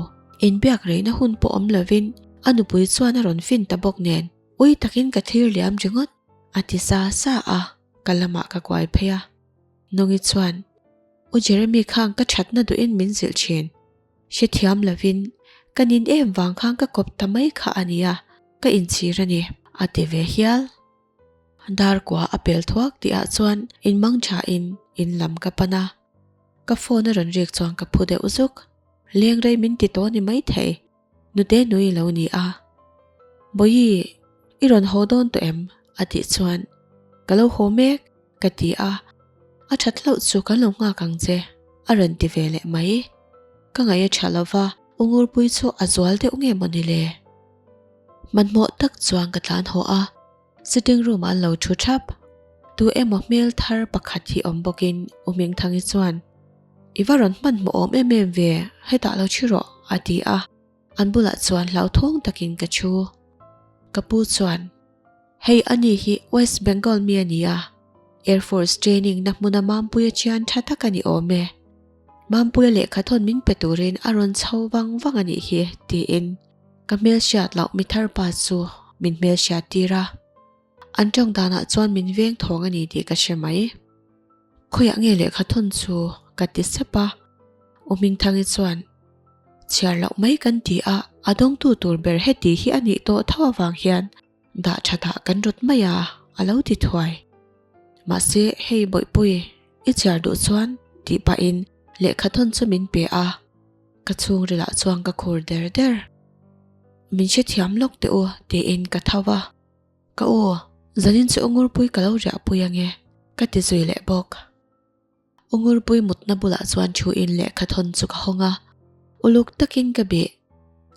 inbiak reihna hun pawh awm lovin a nupui chuan a rawn fin ta bawk nen ui takin ka thlir liam ringawt, a ti sa sa a, ka lamah ka kuai phei a. Nungi chuan, U Jeremy khang ka thatna duhin min zilh thin. Hrethiam lovin ka nin em vang khan ka kawp ta mai kha a nia, ka inchhir a ni, a ti ve hial. Dar kua a pel thuak tihah chuan in mang thain in lam ka pan a. Ka phone a rawn rik chuan ka phu deuh zuk. Leng rei min ti tawh ni maithei. Nute nui lo ni a. Bawihi, i rawn haw dawn tawh em? a tih chuan, Ka lo haw mek, ka ti a. A that hlauh chu kan lo nghak ang che, a rawn ti ve leh mai. Ka ngaih a tha lo va, U Ngurpui chu a zual deuh nge maw ni le? Hmanhmawh tak chuan ka tlan haw a, sitting room ah an lo thu thap. Tu emaw hmel thar pakhat hi awm bawkin U Hmingthangi chuan, I va rawn hmanhmawh awm em em ve, hetah lo thi rawh, a ti a. An bulah chuan hlauthawng takin ka thu. Ka pu chuan, Hei ani hi West Bengal mi a ni a. Air Force training na hmuna Mampuia chian tha tak a ni awm e. Mampuia lehkha thawn min pe turin a rawn chho vang vang a nih hi, tiin ka hmelhriat loh mi thar pa chu min hmelhriat tir a. An tawng danah chuan min veng thawng a ni tih ka hre mai. Khawiah nge lehkha thawn chu ka ti sep a, U Hmingthangi chuan chhiar loh mai kan ti a, a dawngtu tur ber heti hi a nih tawh tho avang hian Dah thatah kan rawt mai a, a lo ti thuai. Mahse, hei Bawihpui, i chhiar duh chuan tih pahin lehkha thawn chu min pe a, ka chhungrilah chuan ka khur der der. Min hrethiam lawk teh u tiin ka tho va, Ka u, zanin chu Ungurpui ka lo riahpui ange ka ti zui leh bawk. Ungurpui mutna bulah chuan thu in lehkha thawn chu ka hawng a, uluk takin ka bih.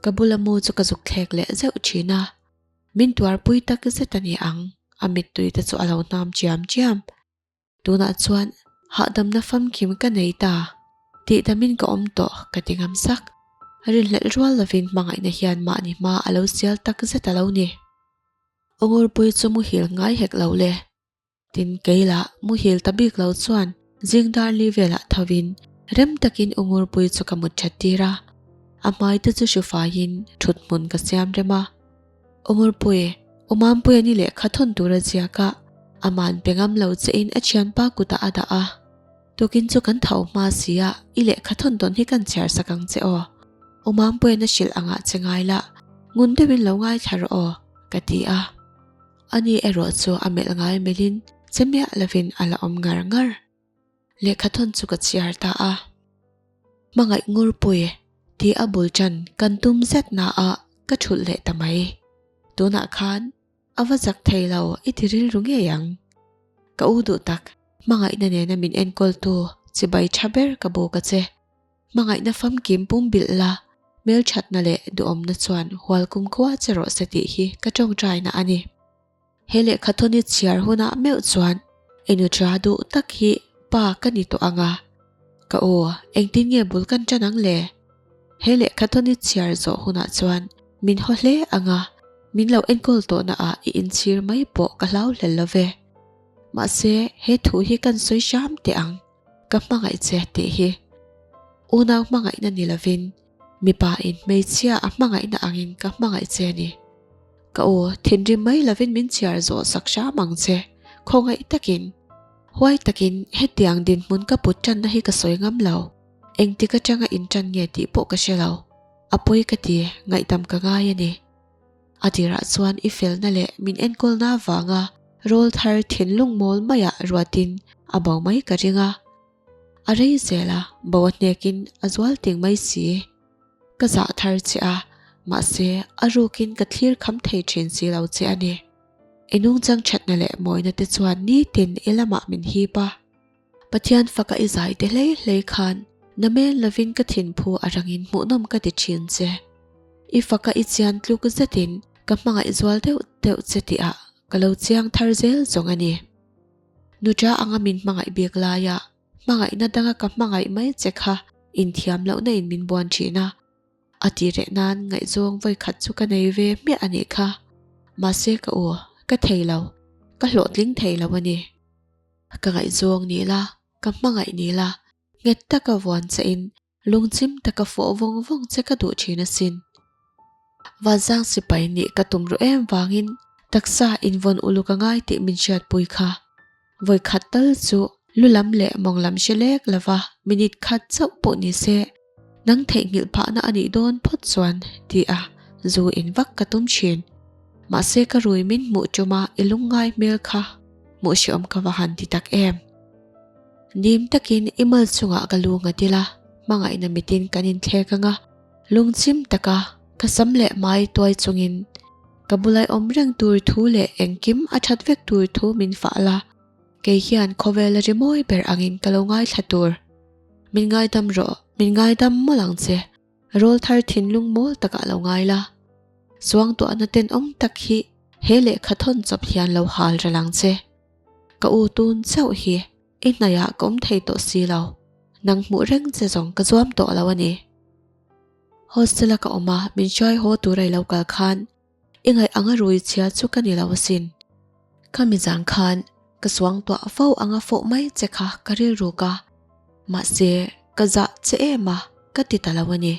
Ka bula mu chu ka zuk thlek leh zeuh thin a, min tuarpui tak zet a ni ang, a mittui te chu a lo hnam chiam chiam. Tunah chuan hahdamna famkim ka nei ta, tihdamin ka awm tawh ka ti ngam sak. Rinhlelh rual lovin hmangaihna hian mahni hma a lo sial tak zet a lo ni. Ungurpui chu muhil ngai hek lo le. Tin, kei lah muhil ta bik lo chuan zing dar li velah thovin rem takin u Ngurpui chu ka mut that tir a, a hmai te chu hru faiin thut hmun ka siam rem a. U Ngurpui, U Mampuia ni lehkha thawn tur a ziak a, aman pe ngam lo che in a thianpa kutah a dah a. Tukin chu kan tho hma si a, i lehkha thawn dawn hi kan chhiar sak ang che aw. U Mampuia'n a hrilh angah che ngai lah, ngun deuhin lo ngaithla rawh aw, ka ti a. Ani erawh chu a melh ngai melhin che miah lovin a la awm ngar ngar. Lehkha thawn chu ka chhiar ta a. Hmangaih Ngurpui tih a bul ṭan kan tum zet naah ka ṭhulh leh ta mai. Tunah khan a va zak thei lo i ti rilru ngei ang. Ka u duh tak, hmangaihna nena min enkawltu chibai ṭha ber ka buk a che. Hmangaihna famkim pumbilh la, hmelthatna leh duhawmna chuan hual kumkhua che rawh se tih hi ka tawngtaina a ni. He lehkha thawni chhiar hunah meuh chuan Enutra duh tak hi pa ka ni tawh ang a. Ka aw, engtin nge bul kan tan ang le? He lehkha thawni chhiar zawh hunah chuan min haw hle ang a, min lo enkawl tawhna ah i inchhir mai pawh ka hlau hlel lo ve. Mahse, he thu hi kan sawi hram teh ang. Ka hmangaih che tih hi unau hmangaihna ni lovin mipa in hmeichhia a hmangaihna angin ka hmangaih che a ni. Ka u, thinrim mai lovin min chhiar zawh sak hram ang che, khawngaih takin, huai takin hetiang dinhmun ka put tanna hi ka sawi ngam lo, engtik atanga intan nge tih pawh ka hre lo, a pawi ka ti, ngaihdam ka ngai a ni. A tirah chuan i felna leh min enkawlna avanga rawl thar thinlung mawl maiah ruatin a bo mai ka ring a. A rei zel a, bo a hnekin a zual ting mai si. Ka zah thar che a, mahse a rukin ka thlir kham thei thin si lo che a ni. I nungchang thatna leh mawina te chuan nitin i lamah min hip a. Pathian faka i zai te hlei hlei khan na mel lovin ka thinphu a rangin hmuhnawm ka ti thin che. I faka i chian tluk zetin ka hmangaih zual deuh deuh che tihah ka lo chiang thar zel zawng a ni. Nuṭa anga min hmangaih bik laia hmangaihna danga ka hmangaih mai che kha inthiam lohna in min buan thin a. A ti reh nan ngaihzawng vawi khat chu ka nei ve hmiah a nih kha. Mahse ka u, ka thei lo, ka hlawhtling thei lo a ni. Ka ngaihzawng ni la, ka hmangaih ni la, nghet taka vuan che in lungchim taka fawh vawng vawng che ka duh thin asin. Vanzang sipai nih ka tum ruh em vangin taksa invawn uluk a ngai tih min hriatpui kha. Vawi khat tal chu lu lam leh mawng lam hre lek lova minute khat chauh pawh ni se nang theihnghilh phahna a nih dawn phawt chuan ti a zu in vak ka tum thin. Mahse ka rui min hmuh tuma i lungngai hmel kha hmuh hreawm ka va han ti tak em. Dim takin i mal chungah ka lu nghat ila, hmangaihna mitin kan inthlek anga lungchim taka ka sam leh hmai tuai chungin ka bulai awm reng tur thu leh engkim a that vek tur thu min fah la, kei hian khawvela rimawi ber angin ka lo ngaithla tur. Min ngaidam rawh, min ngaidam mawlh ang che. Rawl thar thinlung mawl takah lo ngai la. Suangtuahna tenawm tak hi he lehkha thawn chawp hian lo hal ral ang che. Ka u tun chauh hi i hnaihah ka awm thei tawh si lo. Nang hmuh reng che zawng ka zuam tawh lo a ni. Hostel a ka awm a, min hruai haw tur a i lo kal khan i ngaih anga rui chhia chu ka ni lo asin. Khami zang khan. Ka suangtuah fo anga fawh mai che kha ka rilruk a, mahse ka zah che em a ka ti ta lo a ni.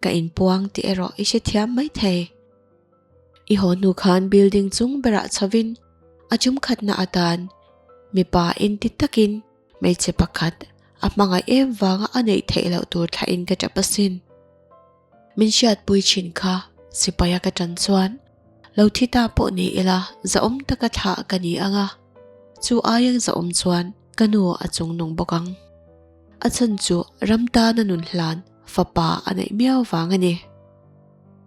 Ka inpuang tih erawh i hrethiam maithei. I haw hnu khan building chung berah chhovin a tumkhatna atan mipa inti takin hmeichhe pakhat a hmangaih em vanga a neih theih loh tur thlahin ka tap asin. Min hriatpui thin kha sipaia ka tan chuan lo thi ta pawh ni ila zahawm taka thlah ka ni ang a, chu aia zahawm chuan ka nu a chungnung bawk ang. A chhan chu ram tana nun hlan fapa a neih miau vang a ni.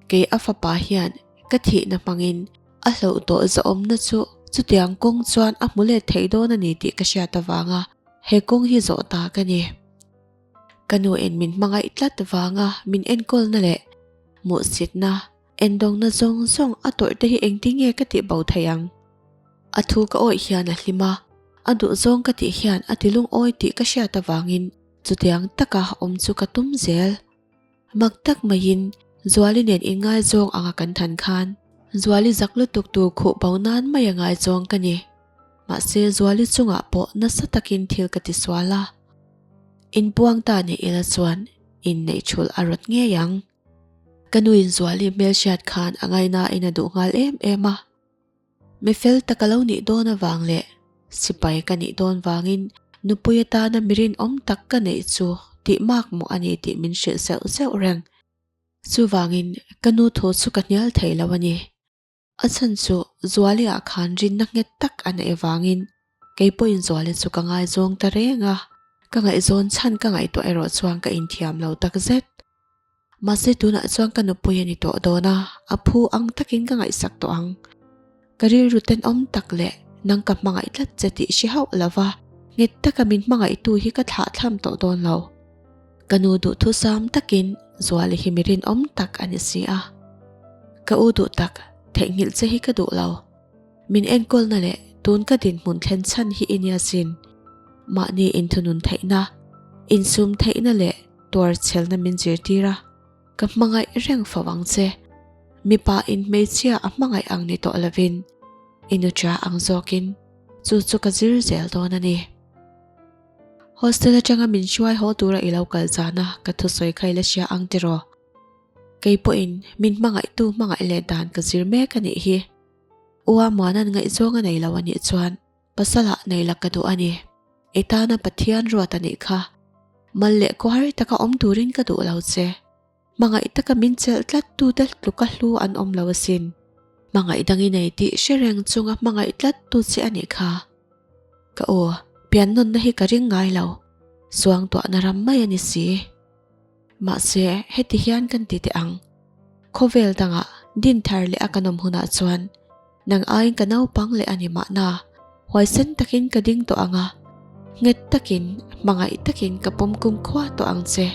Kei a fapa hian ka thihna hmangin a hlauh tawh zahawmna chu chutiang kawng chuan a hmu let thei dawn a ni tih ka hriat avanga he kawng hi zawh ta ka ni. Ka nu in min hmangaih tlat vanga min enkawlna leh hmuhsitna, endawngna zawng zawng a tawrh te hi engtin nge ka tih bo thei ang? A thu ka awih hian a hlim a, a duh zawng ka tih hian a ti lungawi tih ka hriat avangin chutiang taka awm chu ka tum zel. Mak tak maiin Zuali nen inngaizawng anga kan than khan Zuali zak lutuk tur khuh bo nan mai a ngaizawng ka ni. Mahse Zuali chungah pawh nasa takin thil ka ti sual a. Inpuang ta ni ila chuan inneih thulh a rawt ngei ang. Ka nuin Zuali hmelhriat khan a ngainain a duh nghal em em a. Mi fel tak a lo nih dawn avang leh sipai ka nih dawn vangin nupui atana mi rinawm tak ka neih chu tih mak mawh a ni tih min hrilh zeuh zeuh reng. Chuvangin ka nu thu chu ka hnial thei lo a ni. A chhan chu Zuali ah khan rinna nghet tak a neih avangin kei pawhin Zuali chu ka ngaizawng ta reng a, ka ngaihzawn chhan ka ngaihtuah erawh chuan ka inthiam lo takzet. Mahse tunah chuan ka nupui a ni tawh dawn a, a phu ang takin ka ngaihsak tawh ang. Ka rilru tenawm tak leh nang ka hmangaih tlat che tih hre hauh lova nghet taka min hmangaihtu hi ka thlahthlam tawh dawn lo. Ka nu duhthusam takin Zuali hi mi rinawm tak a ni si a. Ka u duh tak, theihnghilh che hi ka duh lo. Min enkawlna leh tun ka dinhmun thlen chhan hi i nia sin. Mahni inthunun theihna, insum theihna leh tuar chhelna min zirtir a, ka hmangaih reng fo ang che. Mipa in hmeichhia a hmangaih ang ni tawh lovin i nuṭa ang zawkin chu chu ka zir zel dawn a ni. Hostel atanga min hruai haw tura i lo kal zana ka thusawi kha i la hria ang tiraw? Kei pawhin min hmangaihtu hmangaih leh dan ka zir mek a nih hi. Ua Muana'n ngaihzawng a nei lo a nih chuan Pasalah nei la ka duh a ni. I tana Pathian ruat a nih kha. Mal leh khuahar taka awm turin ka duh lo che. Hmangaih taka min chelh tlat tute tluka hlu an awm lo asin. Hmangaih dang i nei tih hre reng chunga hmangaih tlat tu che a nih kha. Ka aw, pian nawnna hi ka ring ngai lo. Suangtuahna ram mai a ni si. Mahse, heti hian kan ti teh ang. Khawvel dangah din thar leh a kan awm hunah chuan nang aiin ka naupang leh a ni mahna, huaisen takin ka ding tawh ang a, nghet takin, hmangaih takin ka pawm kumkhua tawh ang che.